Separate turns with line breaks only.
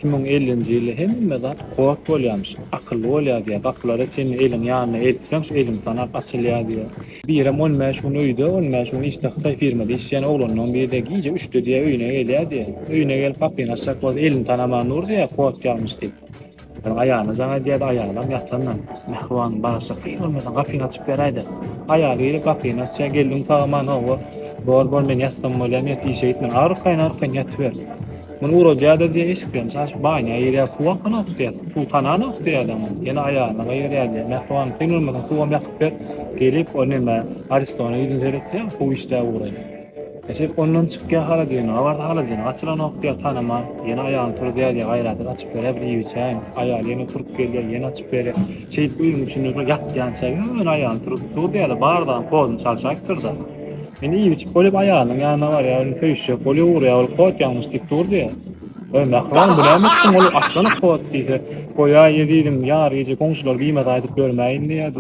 2050-nji ýylda hemme zat kod bolýarmyş, akylly bolýar diýýär. Gapylara çenli eliň ýanyna eltseň, şu eliňi tanap açylýar diýýär. Birem on bäş gün öýde, on bäş gün işde hytaý firmada işleýän oglanlaryň biri-de gije üçde diýýär öýüne gelýär diýýär. Öýüne gelip gapyny açjak bolsa elini tanaman dur diýýär, kod ýalňyş diýip. Soň aýalyna jaň edýär-de, aýalam ýatandan, Mähribanym, bagyşla, kyn bolmasaň gapyny açyp beräý-dä. Aýaly gelip gapyny açýar, Geldiň sag-aman, hawa. Bor, bor, men ýatsam bolýamy, ýat, işe gitmen. Arkaýyn, arkaýyn ýatyber. Muny ugradýar-da diýýär, eşiklerini çaşyp banýa girýär, suw akanok diýýär, suw tananok diýýär adam. Ýene aýalyna gygyrýar diýýär, Mähribanym, kyn bolmasaň suwam ýakyp ber. Gelip, o neme, Aristona ýüzüni seretýär, suw işläp ugraýar. Eşek ondan çykýar holodilnige barsa holodilnik açylanok diýýär tanaman. Ýene aýalyny turuzýar diýýär gaýrat et açyp berä bir iýip içäýin. Aýaly ýene turup gelýär ýene açyp berýär. Şeýdip öýüň içinde bir ýatýança ýöne aýalyny turuzyp dur diýýär-de bar zadyň koduny çalşaýypdyr-da. Indi iýip içip bolýar aýalynyň ýanyna barýar indi söýüşjek bolýar urýar ol kod ýalňyş diýip dur diýýär. Eý mähriban bu näme etdiň ol açsana kod diýse goýaý ezizim ýary gije goňşular bimaza edip ýörmäýin diýýär.